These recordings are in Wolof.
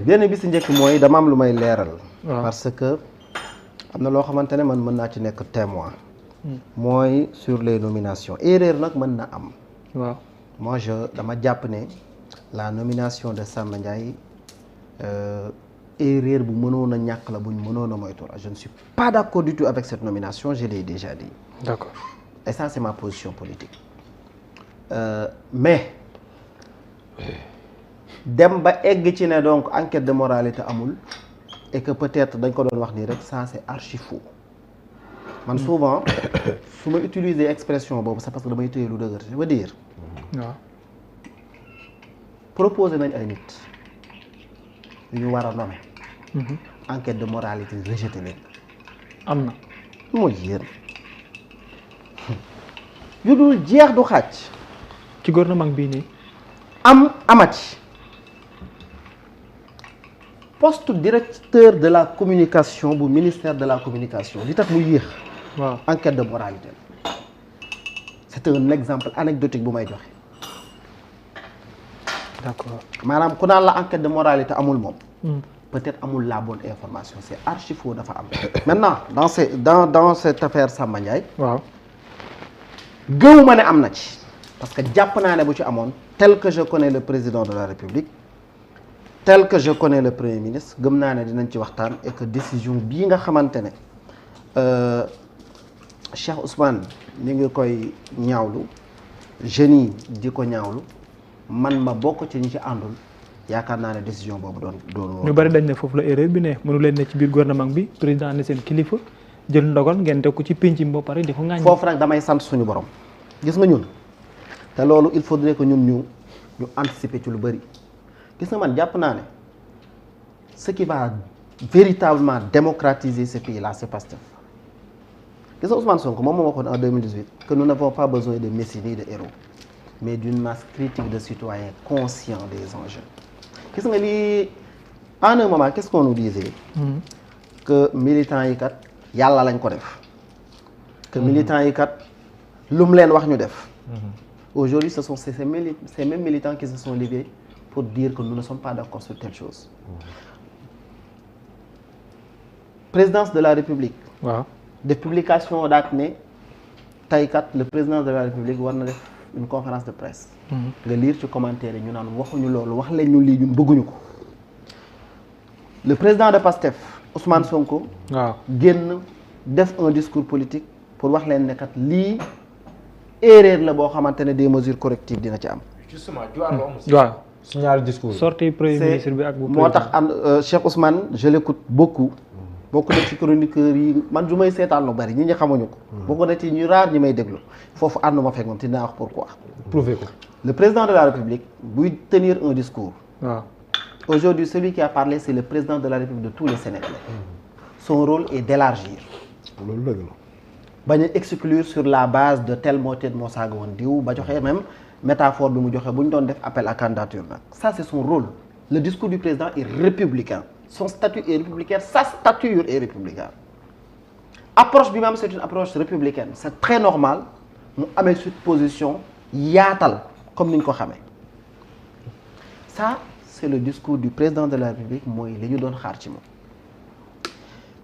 benn bi si njëkk mooy dama am lu may leeral. parce que am na loo xamante ne man mën naa ci nekk témoin. mooy sur les nominations erreur nag mën na am. waaw moi dama jàpp ne la nomination de Samba Ndiaye erreur bu mënoon a ñàkk la buñ mënoon a moytu la je ne suis pas d'accord du tout avec cette nomination je l'ai déjà dit. d'accord et ça c'est ma position politique. mais dem ba egg ci ne donc enquête de moralité amul et que peut-être dañ ko doon wax nii rek ça c'est archi faux man souvent su ma utiliser expression boobu c'est parce que damay téye lu dëgër je veux dire. waaw proposé nañ ay nit yu ñu war a nommer. enquête de moralité rejeté leen. am na. mooy yéen yu dul jeex du xaaj. ci gouvernement bii nii. amati poste directeur de la communication bu ministère de la communication li tax mu yéex. waaw enquête de moralité c'est un exemple anecdotique bu may joxe. d'accord maanaam ku naan la enquête de moralité amul moom. peut-être amul la bonne information c'est archi faux dafa am. maintenant dans cette affaire Samba Ndiaye. waaw gëw ma ne am na ci. parce que jàpp naa ne bu ci amoon tel que je connais le président de la République tel que je connais le premier ministre gëm naa ne dinañ ci waxtaan et que décision bii nga xamante ne Cheikh Ousmane mi ngi koy ñaawlu jeunes yi di ko ñaawlu man ma bokk ci ñi ci àndul yaakaar naa ne décision boobu doon ñu bari dañ ne foofu la erreur bi ne mënu leen ne ci biir gouvernement bi président ne seen kilifa jël ndogal ngeen teg ko ci pénc mi ba pare di ko ŋàññi. foofu nag damay sant suñu borom gis nga ñun te loolu il faudrait que ñun ñu anticiper ci lu bari gis nga man jàpp naa ne ce qui va véritablement démocratiser ce pays là c'est Pastef gis nga Ousmane Sonko moom moo waxoon en 2018 que nous n'avons pas besoin de messie ni de héros mais d'une masse critique de citoyens conscients des enjeux gis nga lii en un moment qu'est-ce qu'on nous disait que militants yi kat yàlla lañ ko def que militants yi kat lu mu leen wax ñu def aujourd'hui ce sont ces mêmes militants qui se sont levés pour dire que nous ne sommes pas d'accord sur telle chose. Présidence de la République. waaw des publications daat ne tey kat le président de la République war na def une conférence de presse. nga lire ci commentaire yi ñu naan waxuñu loolu wax leen ñu lii ñun bëgguñu ko. le président de PASTEF Ousmane Sonko. waaw génn def un discours politique pour wax leen ne kat lii erreur la boo xamante ne des mesures correctives dina ci am. justement waaw si ñaari discours sortie premier ministre bi ak bu moo tax Cheikh Ousmane je l'écoute beaucoup na ci chroniqueurs yi man du may seetaan lu bari ñi ñi xamuñu ko bokk na ci ñu raar ñi may déglu foofu ànduma fekk moom te dinaa wax pourquoi. prouver ko le président de la République buy tenir un discours waaw aujourd'hui celui qui a parlé c'est le président de la République de tous les Sénégalais son rôle est d'élargir loolu dëgg la bañ a exclure sur la base de tel moo saaga woon diw ba joxee même métaphore bi mu joxe bu ñu doon def appel à candidature nag ça c'est son rôle le discours du président est républicain son statut est républicain sa stature est républicaine approche bi même c'est une approche républicaine c'est très normal mu amee cette position yaatal comme ni ñu ko xamee ça c'est le discours du président de la République mooy li ñu doon xaar ci moom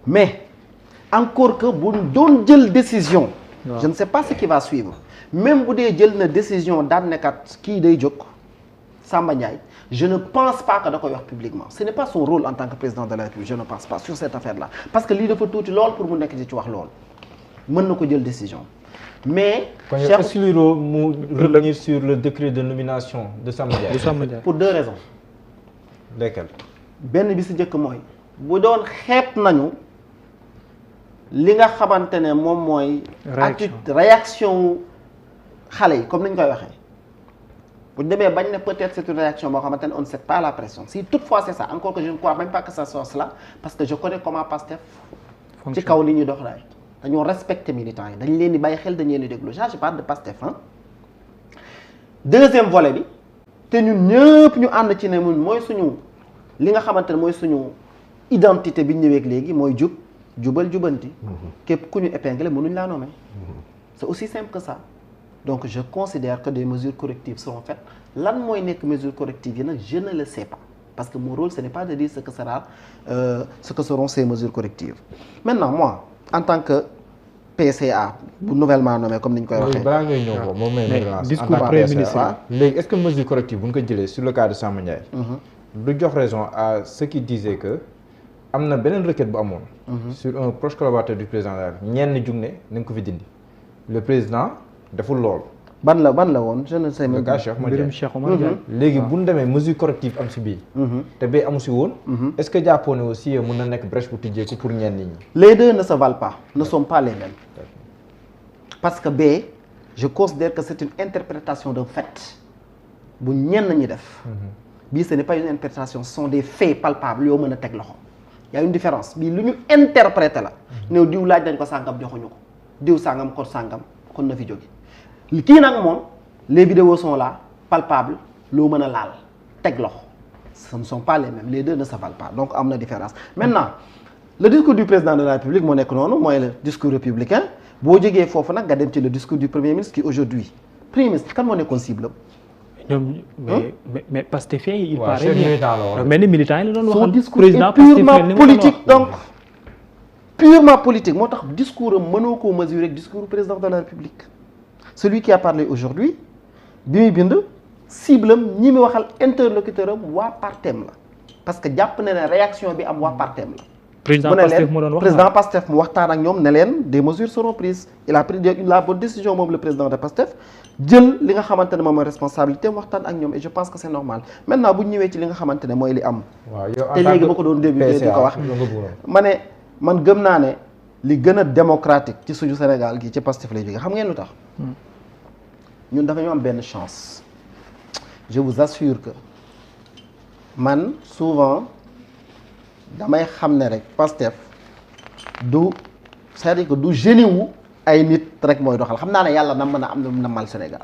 mais encore que bu doon jël décision je ne sais pas ce qui va suivre même bu dee jël na décision daan nekkat kii day jóg Samba Ndiaye je ne pense pas que da koy wax publiquement ce n'est pas son rôle en tant que président de la République je ne pense pas sur cette affaire là parce que lii dafa tuuti lool pour mu nekk ci wax lool mën na ko jël décision mais est-ce que mu revenir sur le décret de nomination de Samba Ndiaye pour deux raisons lesquelles benn bi si njëkk mooy bu doon xeeb nañu li nga xamante ne moom mooy attitude réaction xale yi comme ni ñu koy waxee bu demee bañ ne peut-être c'est une réaction boo xamante ne on ne sait pas la pression si toutefois c'est ça encore que je ne crois même pas que ça soit cela parce que je connais comment Pastef ci kaw li ñuy dox daay dañoo respecter militants yi dañ leen di bàyyi xel dañ leen di déglu je parle de Pastef deuxième volet bi te ñun ñëpp ñu ànd ci ne mun mooy suñu li nga xamante ne mooy suñu identité bi ñu ñëweeg léegi mooy jubal jubanti képp ku ñu épinglé mënuñ laa nommer c'est aussi simple que ça donc je considère que des mesures correctives seront faites lan mooy nekk mesures correctives yi nag je ne le sais pas parce que mon rôle ce n'est pas de dire ce que seront ces mesures correctives. Maintenant moi en tant que PCA bu nouvellement nommé comme ni ñu koy waxee. balaa ngay ñëw ko moom mais discours premier ministre léegi est-ce que mesure corrective bu ñu ko jëlee sur le cas de Samba Ndiaye. du jox raison à ceux qui disaient que am na beneen requête bu amoon. sur un proche collaborateur du président de la République ñenn jug ne nañ ko fi dindi le président deful loolu. ban la woon je ne sais même pas. mbirum Cheikh Oumar Diagne. léegi bu ñu demee mesure corrective am si bii. te bee amu si woon. est-ce que jàppoo ne aussi mën na nekk brèche bu tijjeeku pour ñenn ñi. les deux ne se valent pas ne sont pas les mêmes. parce que bee je considère que c'est une interprétation d'un fait bu ñenn ñi def. bii ce n'est pas une interprétation ce sont des faits palpables yoo mën a teg loxo. y a une différence bii lu ñu interpréter la. néew diw laaj nañ ko sàngam joxuñu ko diw sàngam ko sàngam kon na fi jóge. kii nag moom les vidéos sont là palpables loo mën a laal teg loxo ce ne sont pas les mêmes les deux ne se valent pas donc am na différence maintenant le discours du président de la République moo nekk noonu mooy le discours républicain boo jógee foofu nag nga dem ci le discours du premier ministre qui aujourd'hui premier ministre kan moo nekkoon cible am. ñoom mais Pastefien il waaw paraît bien mel ni militant yi la doon son waxal discours président est purement Pastef politique donc purement politique moo tax discours am mënoo koo mesurer ak discours président de la République. celui qui a parlé aujourd'hui bi muy bind cible am ñi muy waxal interlocuteur am waa partem la parce que jàpp na ne réaction bi am waa partem la. président Pastef moo doon wax président Pastef mu waxtaan ak ñoom ne leen des mesures seront prises il a pris la bonne décision moom le président de Pastef jël li nga xamante ne moom mooy responsabilité mu waxtaan ak ñoom et je pense que c'est normal maintenant bu ñu ñëwee ci li nga xamante ne mooy li am. waaw yow te léegi ba ko doon débuté di ko wax ma ne man gëm naa ne li gën a démocratique ci suñu Sénégal gi ci Pastef lay jógee xam ngeen lu tax. ñun dafa ñu am benn chance je vous assure que man souvent damay xam ne rek Pastef du c'est-à-dire que du génie wu ay nit rek mooy doxal xam naa ne yàlla na mën a am na mal Sénégal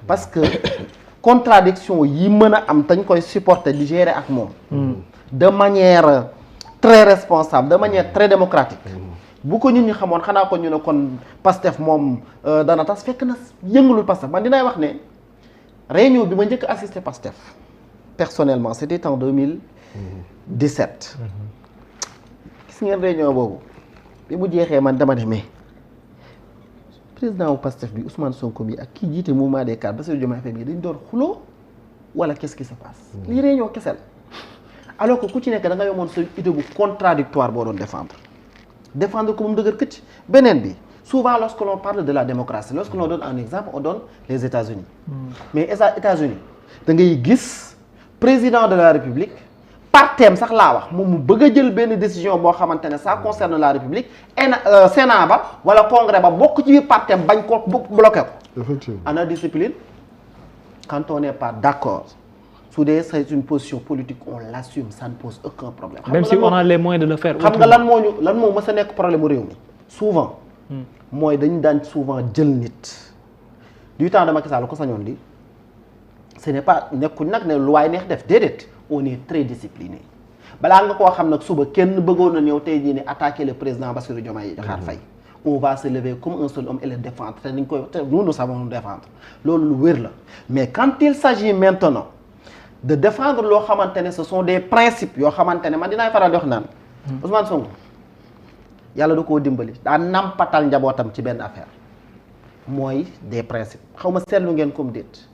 parce que contradiction yi mën a am tañ koy supporter di gérer ak moom de manière très responsable de manière très démocratique bu ko nit ñi xamoon xanaa ko ñu ne kon Pastef moom dana tas fekk na yëngalul Pastef man dinaay wax ne réunion bi ma njëkk assister Pastef personnellement c'était en 2017 gis ngeen réunion boobu bi mu jeexee man dama ne mais président wu Pastef bi Ousmane Sonko bi ak kii jiite mouvement des cadres Bassirou Diomaye Faye bi dañ doon xuloo wala qu'est-ce qui se passe lii réunion kese la alors que ku ci nekk da nga yomoon sa idée bu contradictoire boo doon défendre ko moom dëgër këcc beneen bi souvent lorsque l'on parle de la démocratie lorsque l'on donne un exemple on donne les États-Unis mais États-Unis da ngay gis président de la République partem sax laa wax moom mu bëgg a jël benn décision boo xamante ne ça concerne la République Sénat ba wala Congrès ba bokk ci biir partem bañ ko bloqué ko effectivement ana discipline quand on n'est pas d'accord su dee c'est une position politique on l'assume ça ne pose aucun problème. même si on a les moyens de le faire. xam nga lan moo mës a nekk problème mu réew mi souvent. mooy dañu daan souvent jël nit. du temps de Macky Sall ko sañoon di ce n'est pas nekkuñ nag ne lu waay neex def déedéet on est très discipliné balaa nga koo xam nag suba kenn bëggoon na ñëw tey jii ne attaquer le président Bassirou Diomaye Diakhar Faye. on va se lever comme un seul homme et le défendre te niñ koy te nous savons nous défendre loolu lu wér la mais quand il s'agit maintenant. de défendre loo xamante ne ce sont des principes yoo xamante ne man dinaay faral di wax naan Ousmane Sonko yàlla da koo dimbali daa nampatal njabootam ci benn affaire mooy des principes xaw ma seetlu ngeen comme déet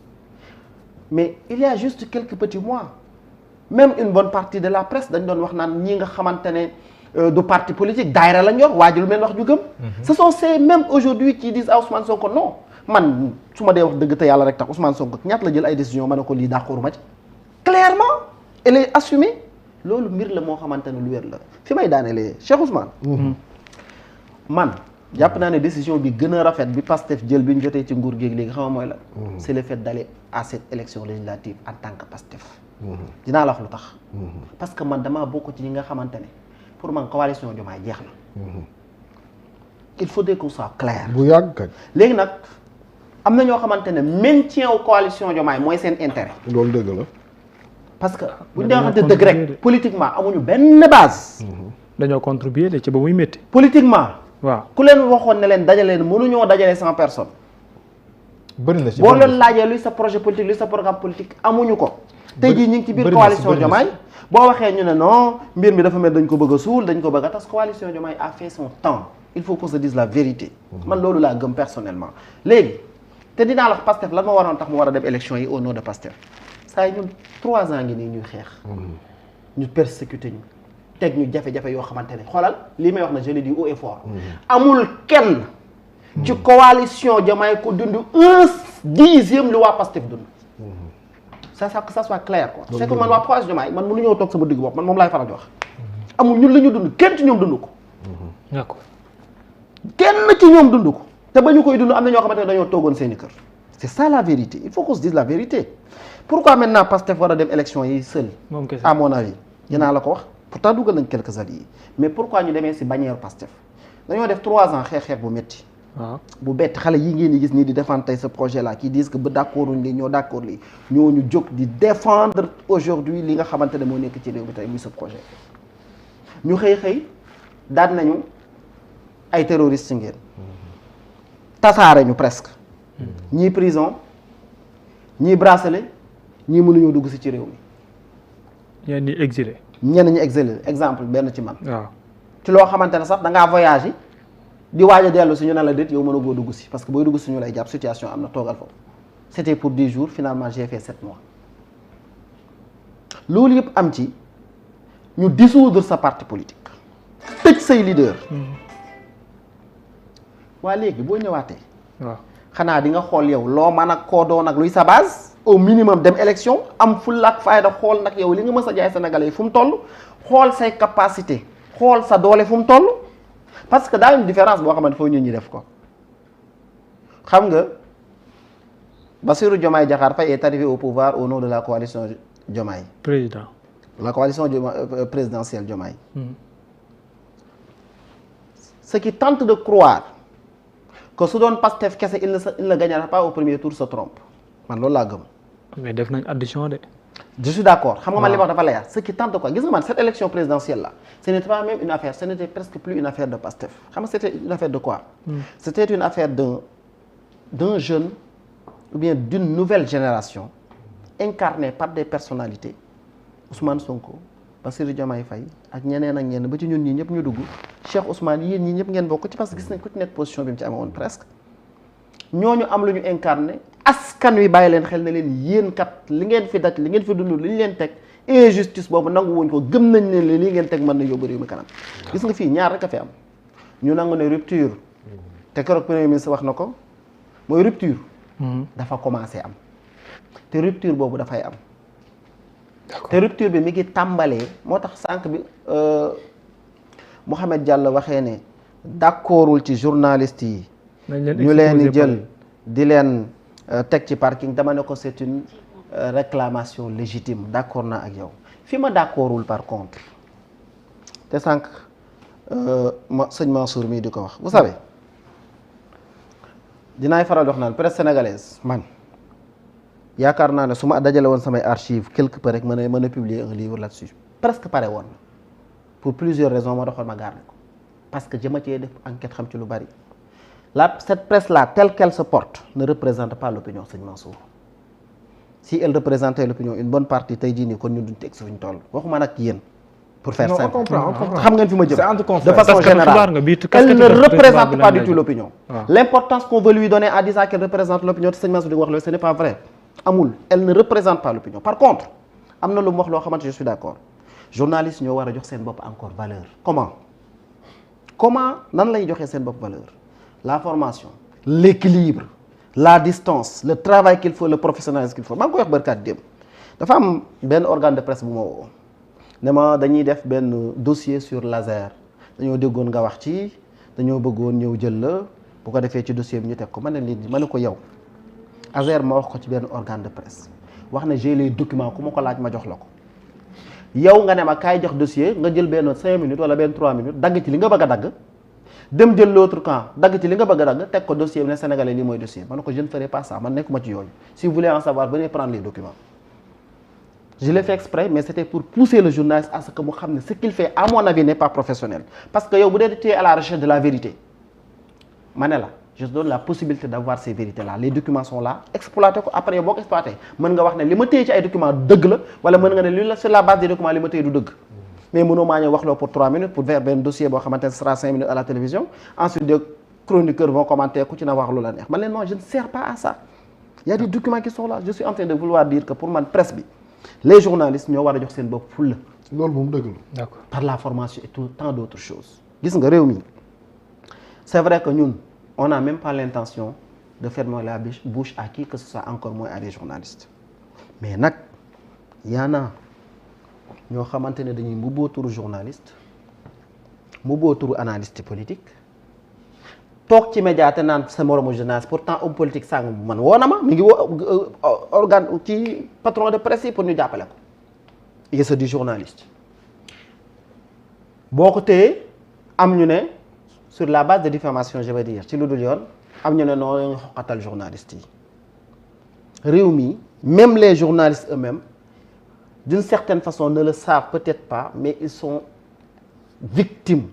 mais il y a juste quelques petits mois même une bonne partie de la presse dañ doon wax naan ñi nga xamante ne du parti politique daayira lañ yor waajul mel wax ju gëm ce sont ces mêmes aujourd'hui qui disent à Ousmane Sonko non man su ma dee wax dëgg te yàlla rek tax Ousmane Sonko ñaata la jël ay décision ma ne ko lii d'accord ma ci clairement elle est assumée loolu mbir la moo xamante ne lu wér la fi may daanelee Cheikh Ousmane man jàpp naa ne décision bi gën a rafet bi Pastef jël bi ñu jotee ci nguur géeg léegi xam nga mooy la c'est le fait d'aller à cette élection législative en tant que Pastef dinaa la wax lu tax parce que man damaa bokk ci ñi nga xamante ne pour man coalition Diomaye jeex na il faudrait qu'on soit clair bu yàgg kañ léegi nag am na ñoo xamante ne maintien wu coalition Diomaye mooy seen intérêt loolu dëgg la parce que bu ñu dee waxante dëgg rek politiquement amuñu benn base. dañoo contribuer de ci ba muy métti. politiquement. waaw ku leen waxoon ne leen dajale leen mënuñoo dajale 100 personnes. bëri na ci boo leen laajee luy sa projet politique luy sa programme politique amuñu ko. tey jii ñu ngi ci biir coalition Diomaye boo waxee ñu ne non mbir mi dafa mel dañ ko bëgg a suul dañ ko bëgg a tas. coalition Diomaye a fait son temps il faut qu'on se dise la vérité. man loolu laa gëm personnellement. léegi te dinaa la wax Pastef lan moo waroon tax mu war a dem élection yi au nom de Pastef saa yi ñun 3 ans ngi nii ñuy xeex. ñu persécuté ñu teg ñu jafe-jafe yoo xamante ne xoolal lii may wax na je le dis haut et fort. amul kenn ci coalition Diomaye ko dund 1/10 lu waa Pastef dund. que ça soit clair quoi. c'est que man waa coalition Diomaye man mënu ñëw toog sama digg bopp man moom laay faral di wax. amul ñun la ñu dund kenn ci ñoom dund ko. d'accord kenn ci ñoom dund ko te ba ñu koy dund am na ñoo xamante ne dañoo toogoon seeni kër. c'est ça la vérité il faut qu'on se dise la vérité pourquoi maintenant Pastef war a dem élection yi seul. à mon avis dinaa la ko wax pourtant dugal nañ quelques alliés mais pourquoi ñu demee si bannière Pastef dañoo def 3 ans xeex bu métti. bu bett xale yi ngeen di gis nii di défendre tey ce projet là qui disent que ba d'accord uñ li ñoo d'accord lii ñoo ñu jóg di défendre aujourd'hui li nga xamante ne moo nekk ci réew mi tey muy ce projet ñu xëy daan nañu ay terroristes ngeen tasaare ñu presque ñii prison ñii bracelet ñii mënuñoo dugg si ci réew mi ñenn ñi exilé exemple benn ci man waaw ci loo xamante ne sax da ngaa voyage yi di waaj a dellu si ñu ne la déet yow mën a goo dugg si parce que booy dugg si ñu lay jàpp situation am na toogal foofu c'était pour 10 jours finalement j'ai fait 7 mois loolu yëpp am ci ñu dissoudre sa parti politique tëj say leader waa léegi boo ñëwaatee waaw xanaa di nga xool yow loo mën a koo doon ak luy sa base au minimum dem élection am fulla ak fayda xool nag yow li nga mës a jaay Sénégalais yi fu mu toll xool say capacité xool sa doole fu mu toll parce que daa une différence boo xamante foofu ñun ñi def ko xam nga Bassirou Diomaye Diakhar Faye est arrivé au pouvoir au nom de la coalition Diomaye la coalition présidentielle Diomaye ce qui tente de croire que su doon Pastef kese il ne gagnera pas au premier tour se trompe man loolu laa gëm. mais def nañ addition de. je suis d'accord xam nga man li ma wax dafa leer ce qui tente de quoi gis nga man cette élection présidentielle là ce n'était pas même une affaire ce n'était presque plus une affaire de Pastef xam nga c'était une affaire de quoi. C'était une affaire d'un jeune ou bien d'une nouvelle génération incarnée par des personnalités Ousmane Sonko Bassirou Diomaye Faye ak ñeneen ba ci ñun ñii ñëpp ñu dugg Cheikh Ousmane yéen ñii ñëpp ngeen bokk ci parce que gis nañ ku ci nekk position bi mu ci amee woon presque ñooñu am lu ñu incarné askan wi bàyyi leen xel ne leen yéen kat li ngeen fi daj li ngeen fi dund li ñu leen teg injustice boobu nangu wuñ ko gëm nañ ne li ngeen teg mën na yóbbu réew mi kanam gis nga fii ñaar rek a fi am ñu nangu ne rupture te keroog premier ministre wax na ko mooy rupture dafa commencé am te rupture boobu dafay am te rupture bi mi ngi tàmbalee moo tax sànq bi Mouhamed Diallo waxee ne d'accordul ci journalistes yi ñu leen di jël di leen teg ci parking dama ne ko c'est une réclamation légitime d'accord naa ak yow fi ma d'accordul par contre te sànq sëñ Mansour mii di ko wax vous savez dinaay faral di wax naan presse sénégalaise man yaakaar naa ne su ma dajale woon samay archives quelque peu rek mën a publier un livre là-dessus presque pare woon na pour plusieurs raisons moo taxoon ma garder ko parce que jëma cee def enquête xam ci lu bari cette presse là telle qu'elle se porte ne représente pas l'opinion sëñ Mansour si elle représentait l'opinion une bonne partie tey jii nii kon ñun duñ teg si fuñ toll waxuma nag yéen pour faire simple xam ngeen fi ma jëm de façon générale elle ne représente pas du tout l'opinion l'importance qu'on veut lui donner en disant qu'elle représente l'opinion te sëñ Mansour di wax loolu ce n'est pas vrai amul elle ne représente pas l'opinion par contre am na lu mu wax loo xamante je suis d'accord journalistes ñoo war a jox seen bopp encore valeur comment nan lay joxee seen bopp valeur la formation l'équilibre la distance le travail qu'il faut le professionnalisme qu'il faut maa ngi koy wax barkaat démb dafa am benn organe de presse bu ma woo ne ma dañuy def benn dossier sur laser dañoo déggoon nga wax ci dañoo bëggoon ñëw jël la bu ko defee ci dossier bi ñu teg ko ma ne ko yow Azer ma wax ko ci benn organe de presse wax ne j'ai les documents ku ma ko laaj ma jox la ko yow nga ne ma kaay jox dossier nga jël benn 5 minutes wala benn 3 minutes dagg ci li nga bëgg a dagg dem jël l'autre camp dagg ci li nga bëgg a dagg teg ko dossier bi ne sénégalais lii mooy dossier ma ne ko je ne ferai pas ça man nekkuma ci yooyu si vous voulez en savoir venez prendre les documents je l'ai fait exprès mais c'était pour pousser le journaliste à ce que mu xam ne ce qu'il fait à mon avis n'est pas professionnel parce que yow bu dee tu es à la recherche de la vérité ma ne la je te donne la possibilité d'avoir ces vérités là les documents sont là exploité ko après yow boo ko exploité mën nga wax ne li ma téye ci ay documents dëgg la wala mën nga ne li la sur la base des documents li ma téye du dëgg mais mënoo maa ñëw wax loo pour 3 minutes pour faire benn dossier boo xamante ne ce sera 5 minutes à la télévision ensuite des chroniqueurs vont commenter ku ci na wax lu la neex man leen non je ne sers pas à ça il y a des documents qui sont là je suis en train de vouloir dire que pour man presse bi les journalistes ñoo war a jox seen bopp fulla loolu moom dëgg la. d'accord par la formation et tout tant d'autres choses gis nga réew mi c'est vrai que ñun on n'a même pas l'intention de fermer la bouche à qui que ce soit encore moins à des journalistes mais nag yaana ñoo xamante ne dañuy mbubboo turu journaliste mbubboo turu analyste politique toog ci média te naan sa moromu journaliste pourtant homme politique sàng bu man woo na ma mi ngi woo organe ci patron de presse yi pour ñu jàppale ko il se dit journaliste boo ko téye am ñu ne sur la base de diffamation je veux dire ci lu dul yoon am ñu ne noonu nga xoqatal journalistes yi réew mi même les journalistes eux-mêmes d'une certaine façon ne le savent peut-être pas mais ils sont victimes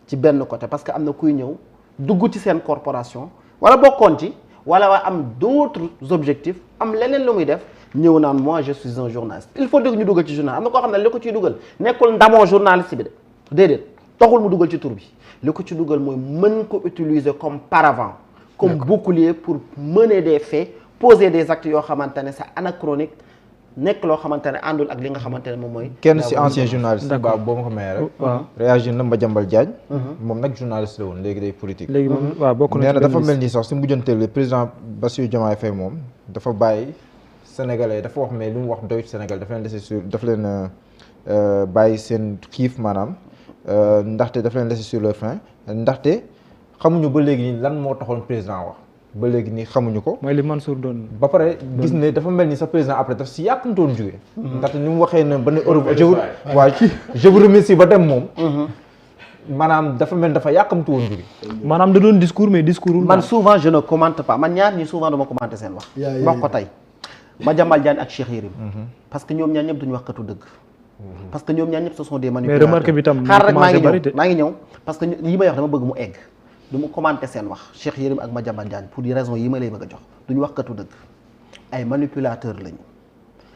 ci benn côté parce que am na kuy ñëw dugg ci seen corporation wala bokkoon ci wala am d'autres objectifs am leneen lu muy def ñëw naan moi je suis un journaliste il faut dégg ñu dugal ci journal am na koo xam ne li ko ciy dugal nekkul ndamoo journaliste bi de déedéet taxul mu dugal ci tur bi li ko ci dugal mooy mën ko utiliser comme paravent comme bouclier pour mener des faits poser des actes yoo xamante ne c'est anachronique nekk loo xamante ne àndul ak li nga xamante ne moom mooy kenn ci ancien journaliste ba boo ma ko mayee rek réagir na Madiambal Diagne moom nag journaliste la woon léegi day politique léegi moom waaw bokk na nee na dafa mel ni sax si mujjanteel président Bassirou Diomaye Faye moom dafa bàyyi sénégalais dafa wax mais li mu wax doyut Sénégal dafa leen laisser sur dafa leen bàyyi seen xiif maanaam ndaxte dafa leen laisser sur leur faim ndaxte xamuñu ba léegi nii lan moo taxoon président wax ba léegi nii xamuñu ko. mooy li Mansour doon. ba pare gis ne dafa mel ni sa président après daf si yàkkamtoon jóge ndaxte ni mu waxee ne ba ne Europe je vous remercie ba dem moom. maanaam dafa mel dafa yàkkamtu woon jóge. maanaam da doon discours mais discours. man souvent je ne commente pas man ñaar ñi souvent dama commenter seen wax. wax ko tey Madiambal Diagne ak Cheikh Yérim. parce que ñoom ñaar ñëpp duñu wax katu dëgg. parce que ñoom ñaar ñëpp ce sont des manipulateurs. mais remarque bi tam xaar rek maa ngi ñëw parce que yi may wax dama bëgg mu egg. du mu commenter seen wax Cheikh Yérim ak Madiambal Diagne pour des raisons yi ma lay bëgg a jox duñu wax katu dëgg ay manipulateurs lañu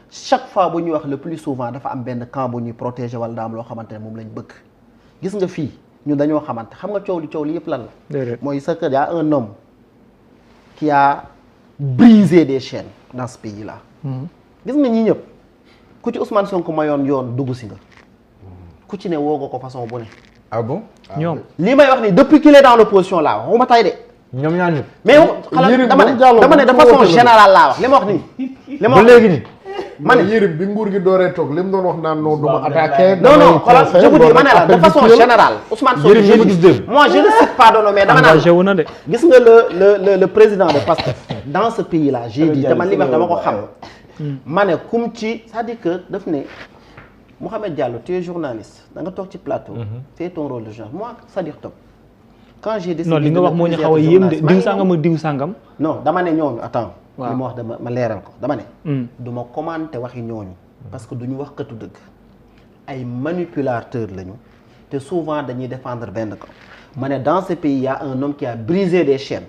chaque fois bu ñuy wax le plus souvent dafa am benn camp bu ñuy protéger wala daa am loo xamante ne moom lañ bëgg gis nga fii ñun dañoo xamante xam nga coow li yëpp lan la. mooy sa kër y a un homme qui a brisé des chaînes dans ce pays là. gis nga ñii ñëpp ku ci Ousmane Sonko mayoon yoon dugg si nga ku ci ne woo nga ko façon bu ne. ah bon ñoom lii may wax ni depuis qu'il est dans l'opposition là waxuma tay de. ñoom ñaar ñëpp. mais xalaat dama ne de façon générale laa wax li ma wax nii. li ma wax léegi nii. ma ne Yérim bi nguur gi dooree toog li mu doon wax naan non du ma attaqué. non xoolal je vous dis ma ne la de façon générale. Ousmane Sonko moi je ne cite pas de nom mais dama naan gis nga le président de Pastef dans ce pays là j'ai dit dama li wax dama ko xam. ma ne kum ci c'est-à-dire que daf ne Mouhamed Diallo tu es journaliste da nga toog ci plateau. fais ton rôle de journaliste moi c'est-à-dire top. quand j'ai décidé non li nga wax moo ñu xaw a yéem de diw sangam ak diw sangam. non dama ne ñooñu attends. waaw li ma wax dama ma leeral ko dama ne. du ma commenter waxi ñooñu. parce que du ñu wax katu dëgg. ay manipulateurs lañu te souvent dañuy défendre benn camp. ma ne dans ce pays y a un homme qui a brisé des chaînes.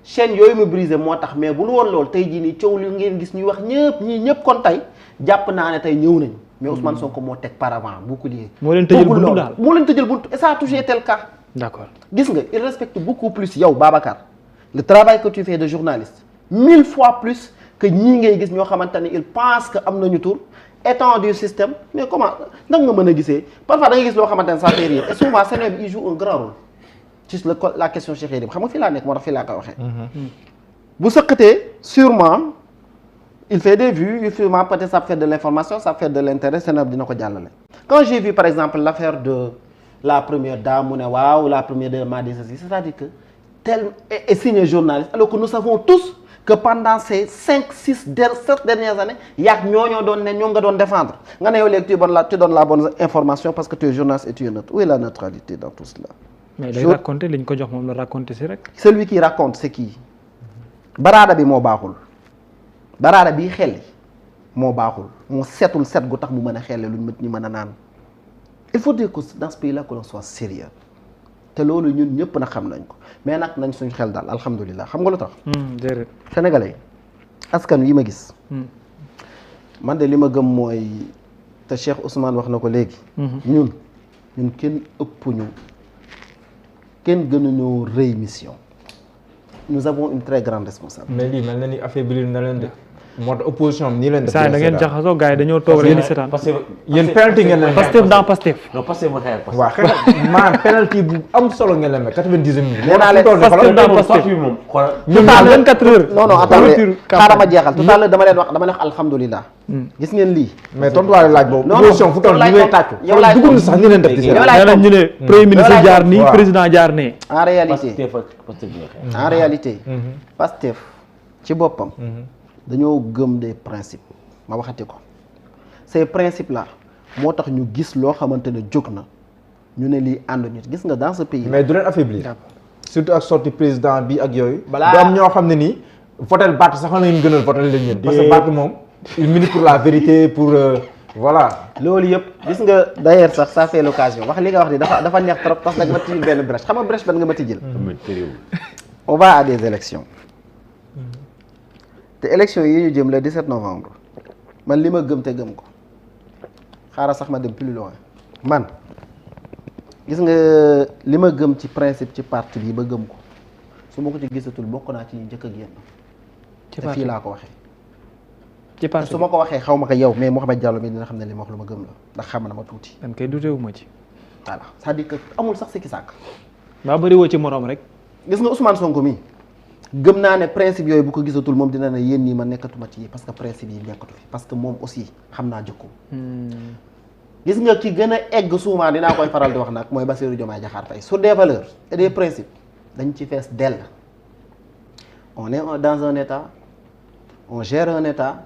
chaînes yooyu mu brisé moo tax mais bu lu woon loolu tey jii nii coow li ngeen gis ñuy wax ñëpp ñii ñëpp kon tey jàpp naa ne tey ñëw nañu. mais Ousmane Sonko moo teg paravent bouclier. moo leen tëjal buntu daal moo leen tëjal buntu et ça a toujours été le cas. d'accord gis nga il respecte beaucoup plus yow Babacar le travail que tu fais de journaliste 1000 fois plus que ñii ngay gis ñoo xamante ne il pense que am nañu tur étant du système mais comment nag nga mën a gisee parfois da ngay gis loo xamante ne ça fait rire et souvent Sénégal il joue un grand rôle ci la question Cheikh Yérim xam nga fii laa nekk moo tax fii laa koy waxee. bu sëqatee sûrement il fait des vues sûrement peut-être ça fait de l'information ça fait de l'intérêt Sénégal dina ko jàllale. quand j'ai vu par exemple l'affaire de la première dame mu ne waaw la première dame m'a dit ceci c'est-à-dire que tel est signé journaliste alors que nous savons tous que pendant ces 7 dernières années yaag ñoo doon ne ñoo nga doon défendre nga ne yow léegi tu donnes la bonne information parce que tu es journaliste et tu es neutre. Où est la neutralité dans tout cela? mais day raconter liñ ko jox moom la raconter si rek. celui qui raconte c'est qui? baraada bi moo baaxul baraada bii xel moo baaxul moo setul set gu tax mu mën a xelle luñ ñu mën a naan. il faut dire que dans ce pays-là que l'on soit sérieux te loolu ñun ñëpp nag xam nañ ko mais nag nañ suñ xel daal alhamdulilah xam nga lu tax. déedéet. sénégalais askan wi ma gis. man de li ma gëm mooy te Cheikh Ousmane wax na ko léegi. ñun kenn ëpp ñu kenn gënuñoo rëy mission. nous avons une très grande responsabilité. mais lii mel na ni affaiblir na leen de. moo tax opposition am nii leen def. saa da ngeen jaxasoo gars yi dañoo toog rek di seetaan. yéen penalty ngeen leen. Pastef dans Pastef. non Pastef ma xeex Pastef. waaw xeex maanaam penalty bu am solo ngeen leen 90 minutes. nee naa leen Pastef dans Pastef moom xoolal. ñun daal 24 heures. non attendez xaaral ma jeexal tout à l'heure dama leen wax alhamdulilah. gis ngeen lii. mais tontuwaale laaj boobu. opposition fu toll ñu ngay tàccu. yow laay dugul sax ni leen def di yow laay nee nañ ñu ne premier ministre jaar nii waaw. président jaar nee. en réalité Pastef nga xeex. en réalité. Pastef ci boppam. dañoo gëm des principes ma waxati ko ces principes là moo tax ñu gis loo xamante ne jóg na ñu ne lii ànduñu gis nga dans ce pays. mais du leen affaiblir. surtout ak sortie président bi ak yooyu. balaa du am ñoo xam ne nii. votel Barth sax na ngeen gënal votel leen ñun. parce que Barth moom il milite pour la vérité pour voilà. loolu yëpp gis nga d'ailleurs sax ça fait l'occasion wax li nga wax ni dafa neex trop parce que nag ma tijjil benn brèche xam nga brèche ban nga ma tijjil. on va à des élections. te élection yi ñu jëm le 17 novembre man li ma gëm te gëm ko xaaral sax ma dem plus loin man gis nga li ma gëm ci principe ci parti bi ba gëm ko su ma ko ci gisatul bokk naa ci njëkk a génn. ci te fii laa ko waxee. ci parti su ma ko waxee xaw ma ko yow mais Mouhamed Diallo mi dina xam ne li ma wax lu ma gëm la ndax xam na ma tuuti. man kay dutewu ma ci. voilà c'est-à-dire que amul sax sikki sàkk. maa bëri woo ci morom rek. gis nga Ousmane Sonko mi gëm naa ne principe yooyu bu ko gisatul moom dina ne yéen ñii ma nekkatuma ci yi parce que principe yi nekkatu fi parce que moom aussi xam naa jikko. gis nga ki gën a egg souvent dinaa koy faral di wax nag mooy Bassirou Diomaye Diakhar Faye sur des valeurs et des principes dañ ci fees dell. on est dans un état on gère un état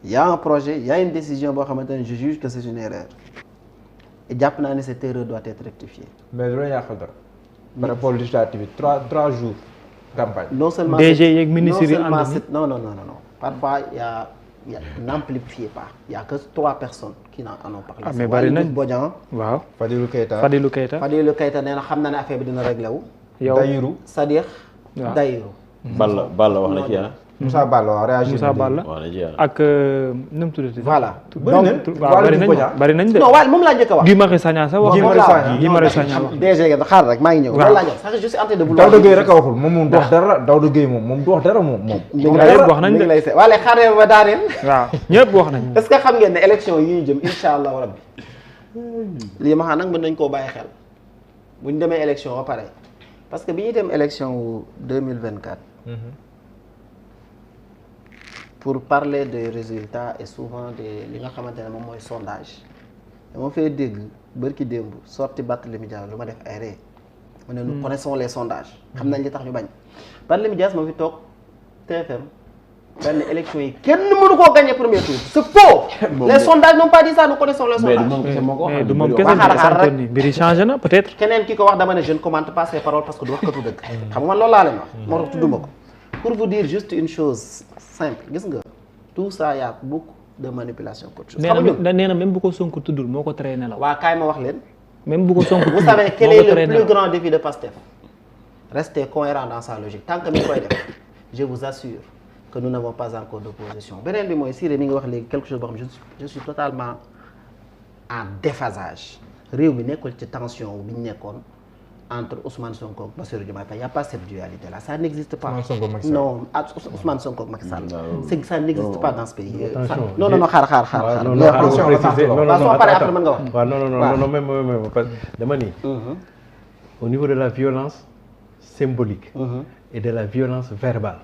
il y a un projet il y a une décision boo xamante ne je juge que c'est une erreur et jàpp naa ne cette erreur doit être rectifiée. mais du la yàqal dara. par rapport législative bi 3 jours campagne. non seulement DG yeeg ministre yi ànd non parfois n'amplifiez pas il y a que 3 personnes qui en ont parlé. ah mais bari nañ Bodian. waaw Fadilou Keita Fadilou Keita nee na xam na ne affaire bi dina réglé wu. yow Dayirou c'est-à-dire. waaw Dayirou. Balla wax na ci ah. Moussa Balla waaw réagir Moussa Balla wax na ci ah. ak nu mu tuddati. voilà. bari nañ de. non waaye moom laa njëkk a wax. Guy Marius Sagna sax wax. Guy Marius Sagna wax. DG xaar rek maa ngi ñëw. waaw loolu laa ñëw sax je suis en train de vouloir. Daouda Gueye rek a waxul moom du wax dara Daouda Gueye moom du wax dara moom. ñëpp wax nañ de lay seet wala xaaree ba daaneel. waaw ñëpp wax nañ. est-ce que xam ngeen ne élection yi ñu jëm incha allahu rabbi lii ma xam nag mën nañ koo bàyyi xel bu ñu demee élection ba pare parce que bi ñuy dem élection wu 2024. pour parler des résultats et souvent de li nga xamante ne moom mooy sondage dama fay dégg bërki démb sorti Barthélémy Dias lu ma def ay ree mu ne nous connaissons les sondages xam nañ li tax ñu bañ Barthélémy Dias moo fi toog TFM benn élection yi kenn mënu koo gagner premier tour c'est faux les sondages n'ont pas dit ça nous connaissons les sondages mais du moom kese santoon ni mbir yi changé na peut-être keneen ki ko wax dama ne je ne commente pas ses paroles parce que du wax katu dëgg xam nga man loolu laa leen wax moo tax tudduma ko pour vous dire juste une chose simple gis nga tout ça y a beaucoup de manipulation qu'autre chose. nee na même bu ko Sonko tuddul moo ko tere nelaw. waa kaay ma wax leen. même bu ko Sonko tuddul vous savez quel est le plus grand défi de Pastef. Rester cohérent dans sa logique tant que mi ngi koy def je vous assure que nous n'avons pas encore d'opposition beneen bi mooy Siré mi ngi wax léegi quelque chose boo xam je suis totalement en déphasage réew mi nekkul ci tension bi ñu nekkoon. entre Ousmane Sonko ak Bassirou Diomaye Faye, il n'y a pas cette dualité là, ça n'existe pas. Non, Ousmane Sonko ak Macky Sall. C'est ça n'existe pas dans ce pays. Non, xaar. non, parce que dama ni au niveau de la violence symbolique et de la violence verbale.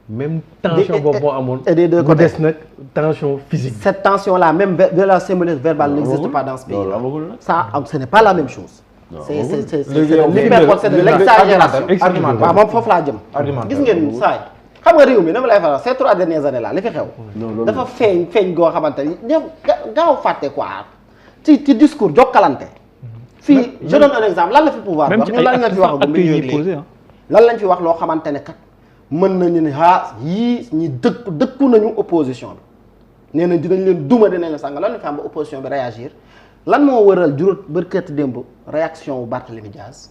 Même tension boobu moo amoon. Et des deux côtés. Mu des nag tension physique. Cette tension là, même de la symbolique verbale n'existe pas dans ce pays. Ça, ce n'est pas la même chose. C'est de l'exagération. Waaw moom foofu laa jëm. Gis ngeen saay xam nga réew mi dama lay faral ces 3 dernières années là li fi xew. dafa feeñ goo xamante ni gaaw fàtte quoi ci discours jokkalante. fii je donne un exemple lan la fi pouvoir wax ñu lan lañ fi wax lan lañ fi wax loo xamante ne kat mën nañu ne yii ñi dëkku nañu opposition bi nee nañ dinañ leen duma dinañ leen sànga lan la fi am ba opposition bi réagir lan moo waral juróot bërkati démb réaction wu Barthélémy Dias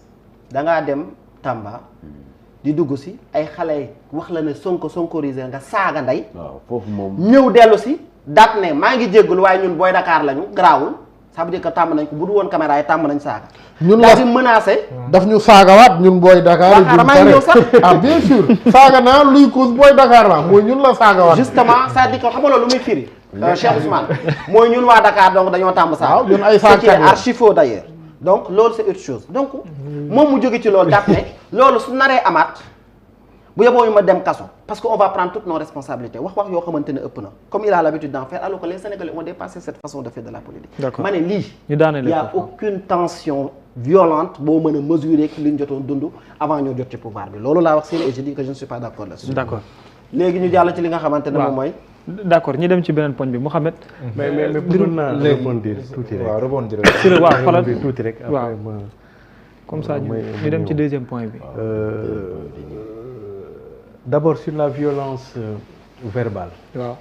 da ngaa dem Tamba di dugg si ay xale wax la ne sonkorisé nga saaga ndey. waaw foofu moom. ñëw dellu si daat ne maa ngi jéggul waaye ñun booy Dakar lañu garaawul ça veut dire que tàmm nañ ko bu du woon caméra yi tàmm nañ saaga. ñun daal di menacé. daf ñu saagawaat ñun booy Dakar yi. waaw maa ngi ñëw sax. ah bien sûr. saaga naa luy cause booy Dakar la mooy ñun la saagawaat. justement c'est-à-dire que xam nga loolu lu muy firi. Cheikh Ousmane mooy ñun waa Dakar donc dañoo tàmm saaga. waaw ñun ay saagkat ce qui est archi faux d'ailleurs. donc loolu c'est autre chose donc moom mu jóge ci loolu daat ne loolu su naree amaat bu yeboo ñu ma dem kaso parce que on va prendre toutes nos responsabilités wax yoo xamante ne ëpp na comme il a l'habitude d'en faire alors que les Sénégalais ont dépassé cette façon de faire de la politique. D'accord. ma ne lii ñu daaneel y a aucune tension violente boo mën a mesurer li ñu jotoon dund avant ñoo jot ci pouvoir bi loolu laa wax si et je dis que je ne suis pas d'accord là-dessus. d'accord léegi ñu jàll ci li nga xamante ne moom mooy. d'accord ñu dem ci beneen poñ bi Mouhamed. mais bëggoon naa rebondir tuuti rek. waaw rebondir si la waaw xoolal tuuti rek. waaw après ma comme ça ñu dem ci deuxième point bi. D'abord sur la violence verbale. waaw